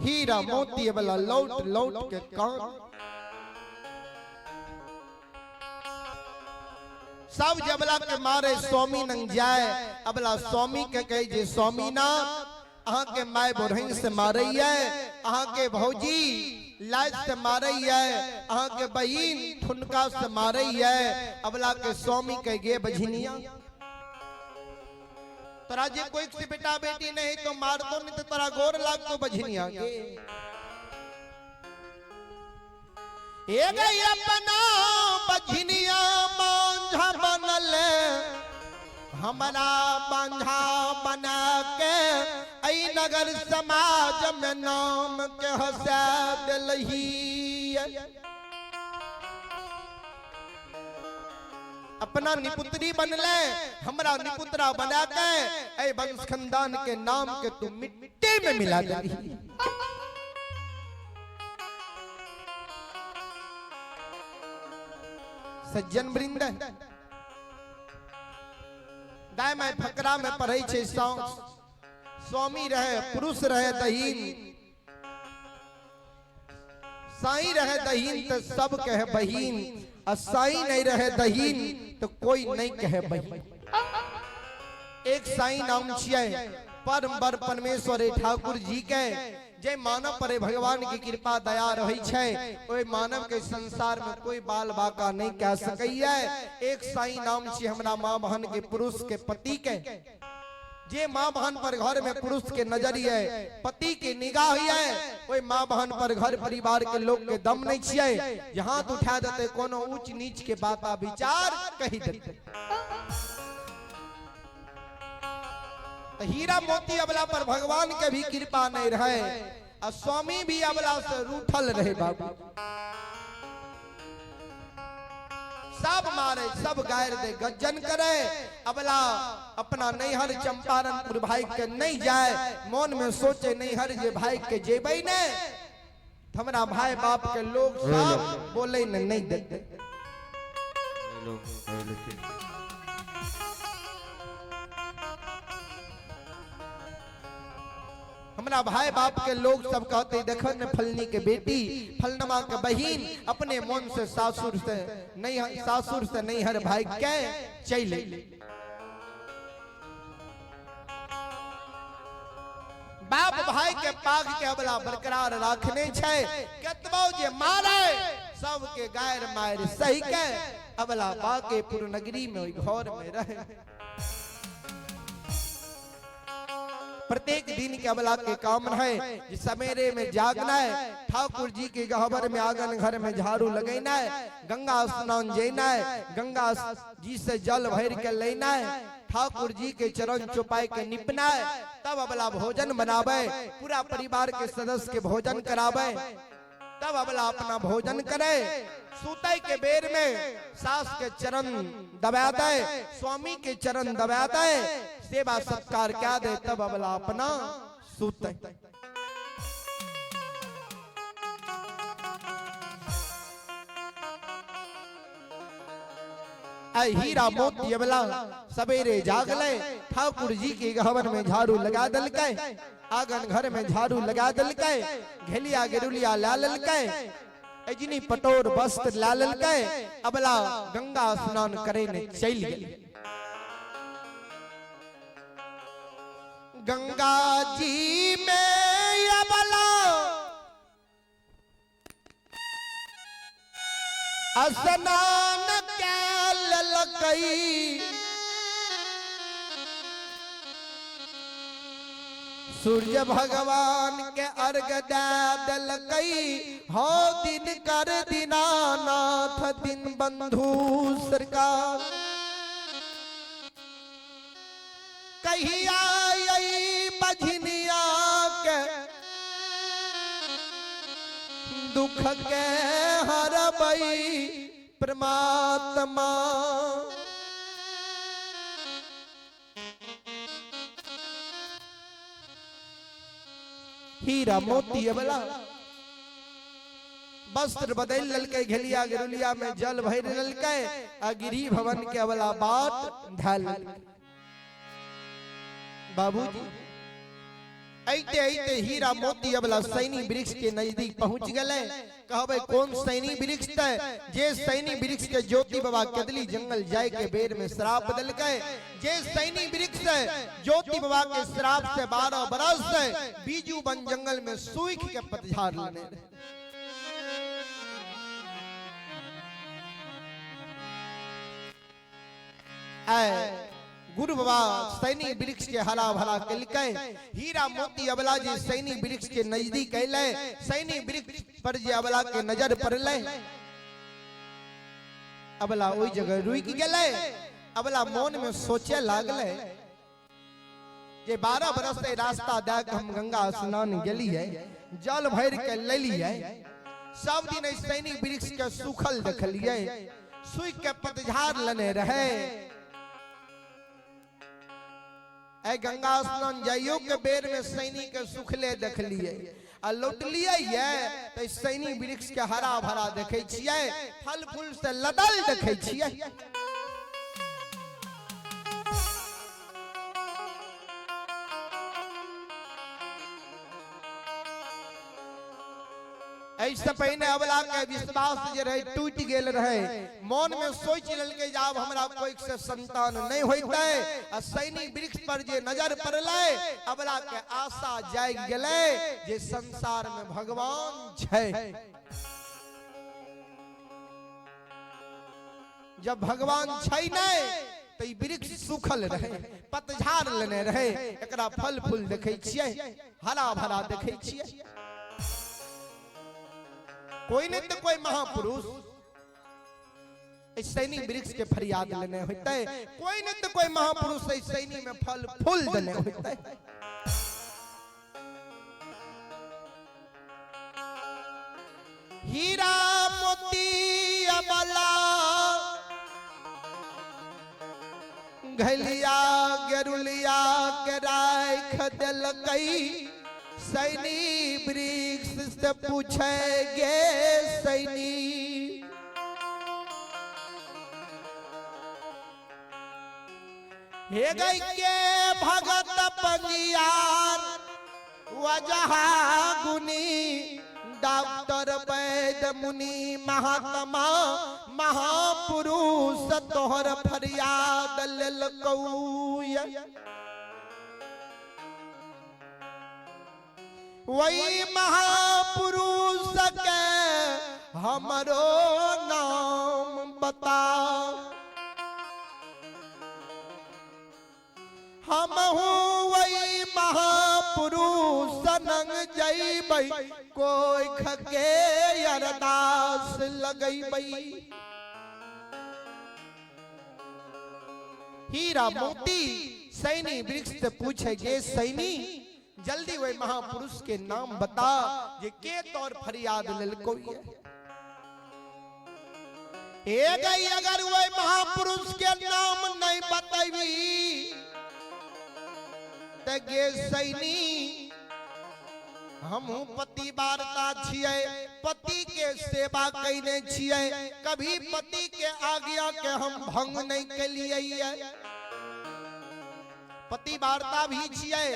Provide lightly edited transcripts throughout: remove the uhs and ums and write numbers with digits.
हीरा मोती वाला लौट लौट के कान। सब जबला के मारे स्वामी नंग जाए, अबला स्वामी के कहे जे स्वामी ना अहाँ के my बोरहिन से मारे है, अहाँ के भौजी लाज से मारे है, अहाँ के बहिन ठुनका से मारे है। अबला के स्वामी के गे बझिनिया तोरा जे कोई से बेटा बेटी नहीं तो मार दो, नहीं तो तोरा गोर लाग तो बझिनिया के। ए गई अपना बझिनिया मांझा बनल, हमरा बांझा बना के ऐ नगर समाज में नाम के हंसा दिलही। अपना निपुत्री बनले, हमरा निपुत्रा बना के ऐ वंश खानदान के नाम के तू मिट्टी में मिला दिलही। सज्जन वृंद दाय my फकरा में पढ़ै छै स्वामी रहे पुरुष रहे दहीन, साई रहे दहीन तो सब कहे बहीन, आ साई नहीं रहे दहीन तो कोई नहीं कहे बहीन। एक साई नाम छियै परम बर परमेश्वर ठाकुर जी के, जे मानव पर भगवान की कृपा दया रही छै ओहि मानव के संसार में कोई बाल बाका नहीं कह सकैया। एक साई नाम छी हमरा माँ बहन के पुरुष के पति के, जे माँ बहन पर घर में पुरुष के नजर है, पति के निगाह है, ओहि माँ बहन पर घर परिवार के लोग के दम नहीं छियै जे हाथ उठा देते कोनो ऊंच नीच के बात आ विचार कही देते। तो हीरा मोती अबला पर भगवान के भी कृपा नहीं रहे आ स्वामी भी अबला से रूठल रहे बाबू। सब मारे सब गायर दे गज्जन करे, अबला अपना नैहर चंपारणपुर भाई के नहीं जाए, मन में सोचे नैहर जे भाई के जेबै ने हमरा भाई बाप के लोग सब बोले ने नहीं देते। हेलो हेलो हमरा भाई बाप के लोग सब कहते देखो ने फलनी के बेटी फलनमा के बहिन अपने मन से सासुर से नहीं, सासुर से नैहर भाई के चल। बाप भाई के पाग के अबला बरकरार रखने छै, कतबो जे मारे सबके गायर मार सही के अबला बाकेपुर नगरी में ओहि घर में रहे। प्रत्येक दिन के अबला के काम रहे जे सवेरे में जागना है, ठाकुर जी के गहबर में आंगन घर में झाड़ू लगेना है, गंगा स्नान जेना है, गंगा जी से जल भर के लेना है, ठाकुर जी के चरण चौपाई के निपना है, तब अबला भोजन बनावे, पूरा परिवार के सदस्य के भोजन करावे, तब अबला अपना भोजन करे। सूतै के बेर में सास के चरण दबा दे, स्वामी के चरण दबा दे, सेवा सत्कार क्या दे, तब अबला अपना सूतै। हीरा मोती अबला सवेरे जागले, ठाकुर जी के गहबर में झाड़ू लगा दलकै, आंगन घर में झाड़ू लगा दलकै, घेलिया गेरुलिया ला ललकै, एजनी पटोर वस्त्र ला ललकै, अबला गंगा स्नान करे ने चल गेल। गंगा जी में अबला स्नान ललकई, सूर्य भगवान के अर्घ दे दलकई, हो दिन कर दीनानाथ दिन बंधु सरकार। कहिया आई बझनिया के दुख के हरबई परमात्मा। हीरा मोती अबला वस्त्र बदल ललकै, घेलिया गेरुलिया में जल भर ललकै, आ गिरी भवन के अबला बाट ढाल। बाबूजी ऐते ऐते हीरा मोती अबला सैनी वृक्ष के नजदीक पहुंच गए। कहबे कौन सैनी वृक्ष ते? जे सैनी वृक्ष के ज्योति बाबा कदली जंगल जाए के बेर में श्राप बदल गए। जे सैनी वृक्ष है ज्योति बाबा के श्राप से 12 बरस से बीजू वन जंगल में सूख के पतझाड़ लेने रहे। आए गुरु बाबा सैनी वृक्ष के हरा भरा कलकै। हीरा मोती अबला जे सैनी वृक्ष के नजदीक अयलै, सैनी वृक्ष पर जे अबला के नजर पड़लै, अबला ओहि जगह रुकि गेलै। अबला मन में सोचे लागलै जे 12 बरस से रास्ता दए के हम गंगा स्नान गेलियै, जल भरि के लेलियै, सब दिन एहि सैनी वृक्ष के सूखल देखलियै, सूखि के पतझाड़ लेने रहे। ए गंगा स्नान जाइयो के बेर में सैनी के सुखले देखलियै आ लौटलियै ये त सैनी वृक्ष के हरा भरा देखै छियै, फल फूल से लदल देखै छियै। एहिसँ पहिने अबला के विश्वास जे रहे टूटि गेल रहे, मन में सोचि लेलकै जे आब हमरा कोई से संतान नहीं होइतै। आ सैनी वृक्ष पर जे नजर पड़लै, अबला के आशा जागि गेलै जे संसार में भगवान छै। जब भगवान छै नहि तऽ ई वृक्ष सूखल रहे, पतझाड़ लेने रहे, एकरा फल फूल देखै छियै, हरा भरा देखै छियै। कोई नहीं तो कोई महापुरुष सैनी वृक्ष के फरियाद लेने होते, कोई नहीं तो कोई महापुरुष सैनी में फल फूल देने होते। हीरा मोती अबला घलिया गेरुलिया के राख देलकै, सैनी वृक्ष से पूछे गे सैनी, हे गई के भगत पंजियार वजहा गुनी, डॉक्टर वैद मुनि महात्मा महापुरुष तोहर फरियाद लेलकौ। वही महापुरुष के हमरो नाम बता, हमहू वही महापुरुष नंग जइबै, कोई खके अरदास लगैबै। हीरा मोती सैनी वृक्ष से पूछे गे सैनी, जल्दी वही महापुरुष के नाम बता जे के तौर फरियाद लेलको। ए गई अगर वही महापुरुष के नाम नहीं बतैबी त गे सैनी, हमहू पति वार्ता छियै, पति के सेवा कैने छियै, कभी पति के आज्ञा के हम भंग नहीं केलियै। पति वार्ता भी छियै,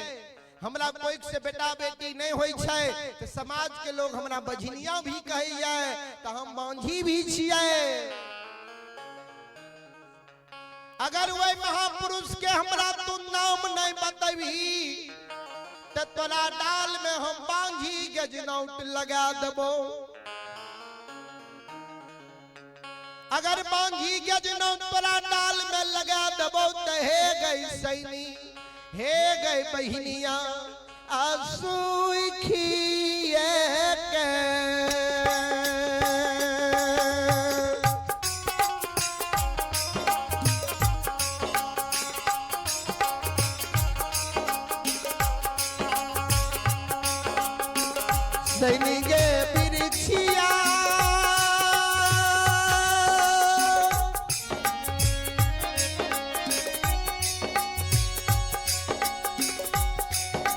हमरा कोई से बेटा बेटी नहीं होई छै तो समाज के लोग हमरा बझनिया भी कहैया, तो हम बांझी भी छियै। अगर वही महापुरुष के हमरा तू नाम नहीं बतबी तो तोरा डाल में हम बांझी के जनौट लगा देबो। अगर बांझी के जनौट तोरा डाल में लगा देबो तो हे गई सैनी, हे गई बहिनिया, आसुखिए के सैनी गे बिरछिया,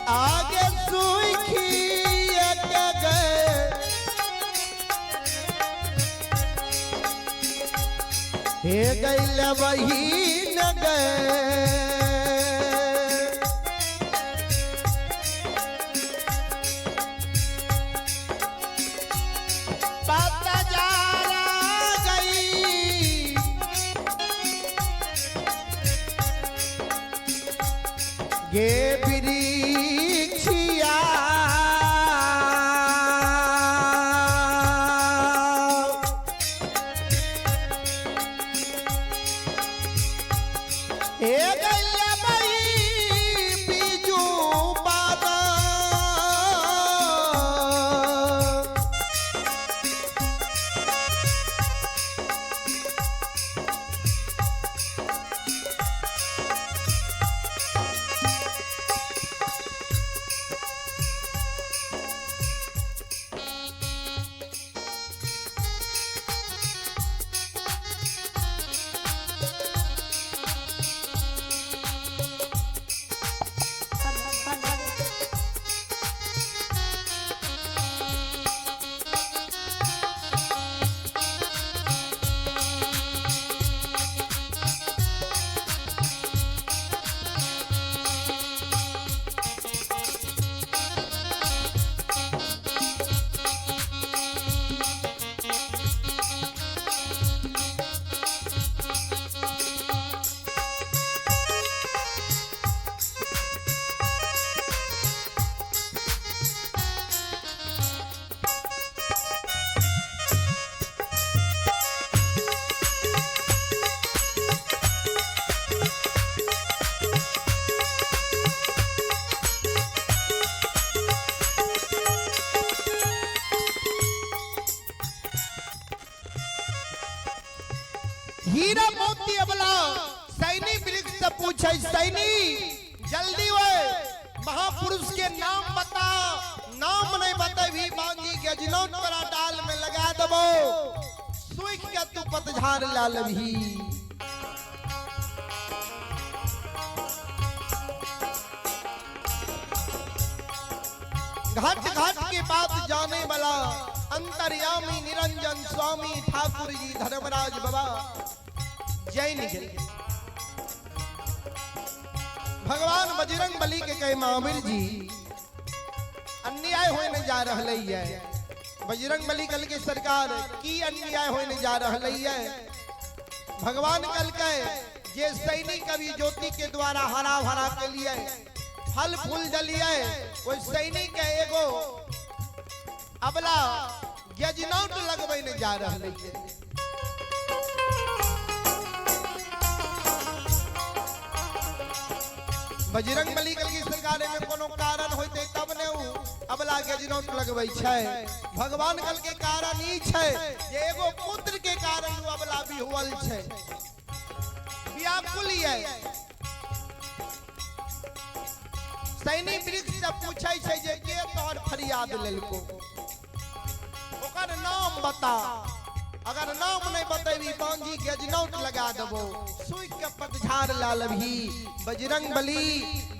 आगे सुखिए के गए, हे गैल वही न गए। ज्योति अबला सैनी वृक्ष से पूछे, सैनी जल्दी ओए महापुरुष के नाम बता, नाम नहीं बतेभी बांझी के जिनौट तोरा डाल में लगा देबो, सूख के तू पतझाड़ ला लेबही। घाट घाट के बात जाने वाला अंतर्यामी निरंजन स्वामी ठाकुर जी धर्मराज बाबा जैन गेल। भगवान बजरंग बली के कहे महावीर जी अन्याय होने जा रहा है। बजरंग बली कल के सरकार की अन्याय होने जा रहा है। भगवान कल के जे सैनिक कभी ज्योति के द्वारा हरा भरा के लिए फल फूल जलिए, वो सैनिक के एगो अबला गजनौट लगबे ने जा रहा है। बजरंग बली कल की सरकार में कोनो कारण होते तब ने उ अबला गजनौट लगबै छै। भगवान कल के कारण ई छै जे एगो पुत्र के कारण उ अबला बिहुअल छै, व्याकुल ये। सैनी वृक्ष से पूछै छै जे के तोहर फरियाद लेलको, ओकर नाम बता, अगर नाम नहीं बतेबी बांझी गजनौट लगा देबो, सूख के पतझाड़ ला लेबही। बजरंग बली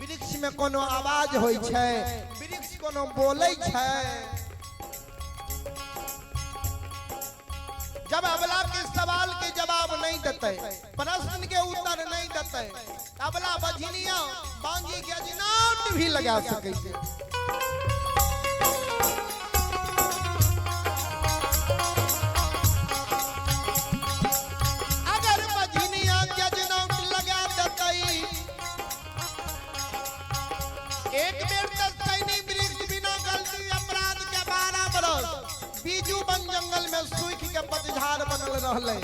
वृक्ष में कोनो आवाज होई छै, वृक्ष कोनो बोलै छै। जब अबला के सवाल के जवाब नहीं देते, प्रश्न के उत्तर नहीं देते, अबला बझनिया बांझी गजनौट भी लगा सकै छै। अगर बझनिया गजनौट लगा देते, एक बेर तो सैनी वृक्ष बिना गलती अपराध के 12 बरस बीजू वन जंगल में सूख के पतझाड़ बनल रहले।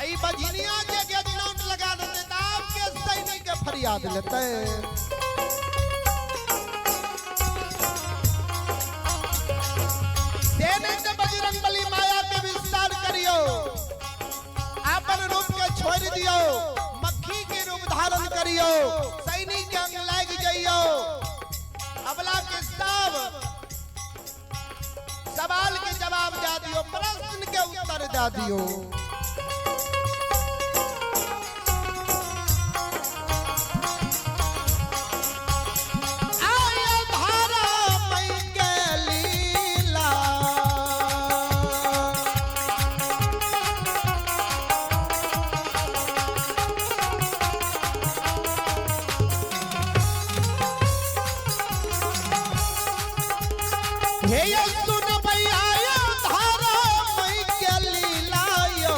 ई बझनिया जे गजनौट लगा देते त आब के सैनिक के फरियाद लेते। से नहीं तो बजरंग बली माया के विस्तार करियो, अपन रूप के छोड़ दियो, मक्खी के रूप धारण करियो, सैनिक के अंग लाग जाइयो, अबला के सब सवाल के जवाब दे दियो, प्रश्न के उत्तर दे दियो। आय धारा मई के लीला, हे सुन भैया धारा मई के लीला यो।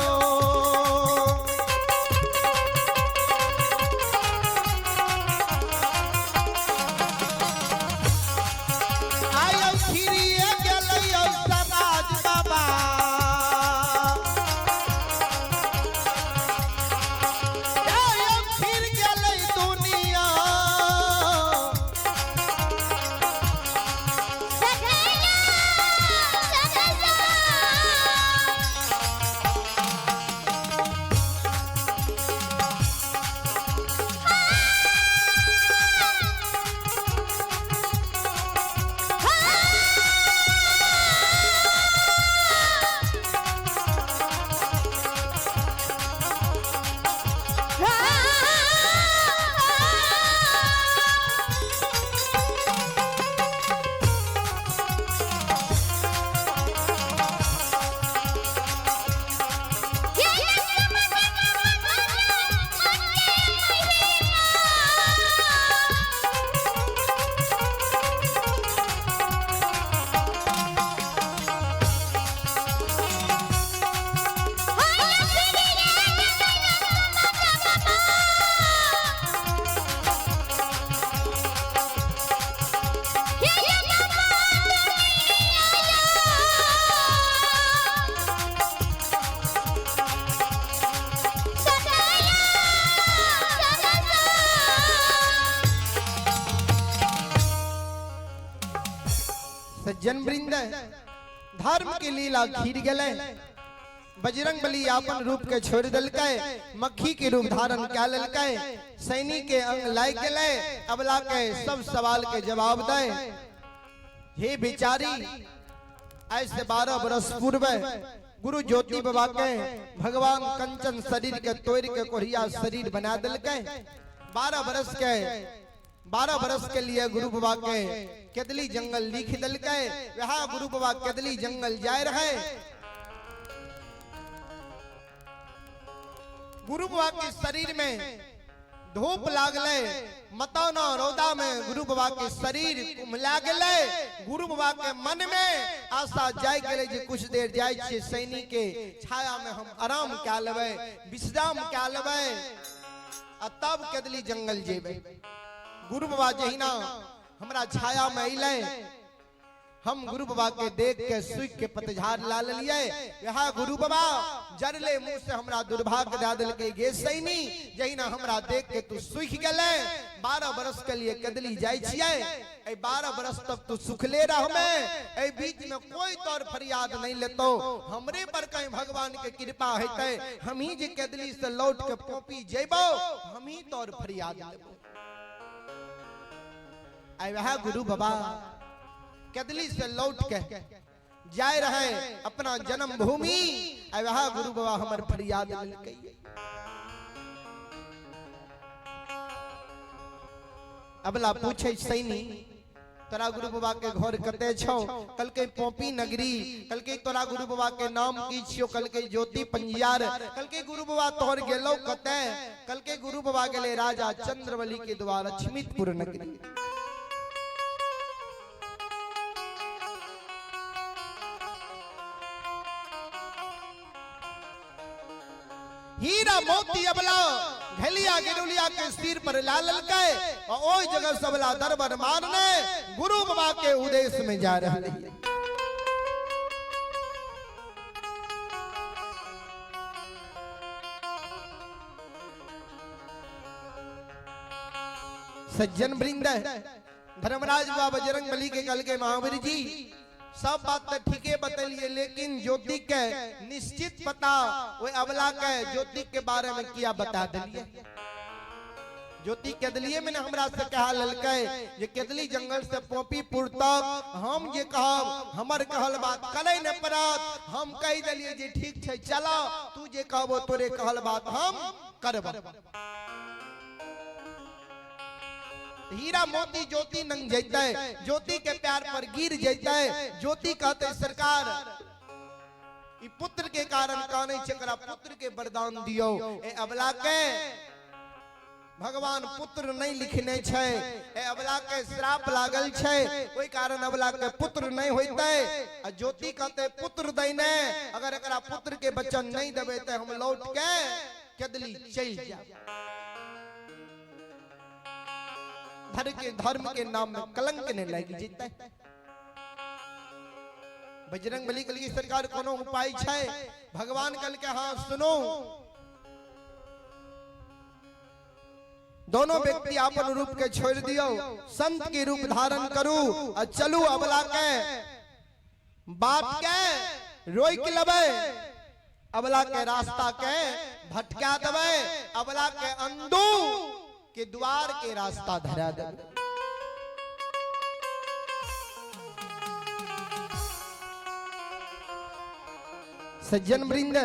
आयो फिरिए गेलैयो समाज बाबा, आयो फिर गेलै दुनिया। सज्जन वृंद, धर्म के लीला खीर गए। बजरंग बली अपन रूप के छोड़ देलकै, मक्खी के रूप धारण कए लेलकै, सैनिक के अंग लाग गेलै, अबला के सब सवाल के जवाब दे। हे बिचारी, ऐसे 12 बरस पूर्व गुरु ज्योति बाबा के भगवान कंचन शरीर के तोड़ के कोढ़िया शरीर बना देलकै। 12 बरस के 12 बरस के लिए गुरु बाबा के केदली जंगल लिख देलकै। वह गुरु बाबा केदली जंगल जाए रहे। गुरु बाबा के शरीर में धूप लागले, मताना रौदा में गुरु बाबा के शरीर कुम्हला गेलै। गुरु बाबा के मन में आशा जाय गेलै जे कुछ देर जाय छियै सैनिक के छाया में हम आराम कए लेबै, विश्राम कए लेबै आ तब केदली जंगल जेबै। गुरु बाबा जहिना हमरा छाया में अयलै, हम गुरु बाबा के देख के सूख के पतझाड़ ला लेलियै। यहाँ गुरु बाबा जरले मुंह से हमरा दुर्भाग्य दे देलकै, गे सैनी जहिना हमरा देख के तू सूख गेलै, 12 बरस के लिए कदली जाय छियै, ए 12 बरस तक तू सुखले रहमे, ए बीच में कोई तोर फरियाद नहीं लेतो, हमरे पर कहीं भगवान के कृपा हेतै, हम ही जे कदली से लौट के पोपी जेबो, हम ही तोर फरियाद लेबो। आई वह गुरु बाबा कदली से लौट के जाय रहे अपना जन्म भूमि, आई वह गुरु बाबा हमर फरियाद लेलकै। अबला पूछे सैनी तोरा गुरु बाबा के घर कते छौ? कलके पोपी नगरी। कलके तोरा गुरु बाबा के नाम की छियो? कलके ज्योति पंजियार। कलके गुरु बाबा तोहर गेलो कते? कलके गुरु बाबा गेले राजा चंद्रबली के द्वार लक्ष्मीपुर नगरी। हीरा मोती अबला घलिया गिरुलिया के सिर पर ला ललकै और ओई जगह सबला दरबार मारने गुरु बाबा के उद्देश्य में जा रहे हैं। सज्जन वृंद, धर्मराज बाबा बजरंग बली के कल के महावीर जी सब बात तो ठीके बतलिए, लेकिन ज्योति के निश्चित पता वो अबला के ज्योति के बारे में किया बता दिलिए। ज्योति केदलिए में हमरा से कहा ललकै जे केदली जंगल से पोपीपुर तक हम जे कहब हमर कहल बात करे न पड़त, हम कह दिलिए जे ठीक छै चला, तू जे कहबो तोरे कहल बात हम करब। हीरा मोती ज्योति नंग जैते, ज्योति के प्यार पर गिर जैते। ज्योति कहते सरकार ई पुत्र के कारण काने चकरा पुत्र के वरदान दियो। ए अबला के भगवान पुत्र नहीं लिखने छै, ए अबला के श्राप लागल छै, ओहि कारण अबला के पुत्र नहीं होइते। आ ज्योति कहते पुत्र दैने, अगर एकरा पुत्र के वचन नहीं देबै ते हम लौट के केदली चलि जाब। धर्म के नाम में कलंक नहीं लागि जेतै। बजरंग बली के लिए सरकार कोनो उपाय छै? भगवान कल के हाँ सुनो, दोनों व्यक्ति अपन रूप के छोड़ दियो, संत के रूप धारण करू और चलू अबला के बात के रोक लेबै, अबला के रास्ता के भटका देबै, अबला के अंदू के द्वार के रास्ता धरा देबै। सज्जन वृंद,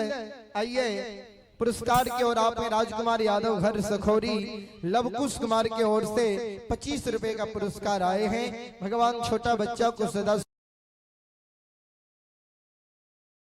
आइए पुरस्कार की ओर आप राजकुमार यादव घर सखौरी लवकुश कुमार की ओर से 25 रुपए का पुरस्कार आए हैं। भगवान छोटा बच्चा को सदा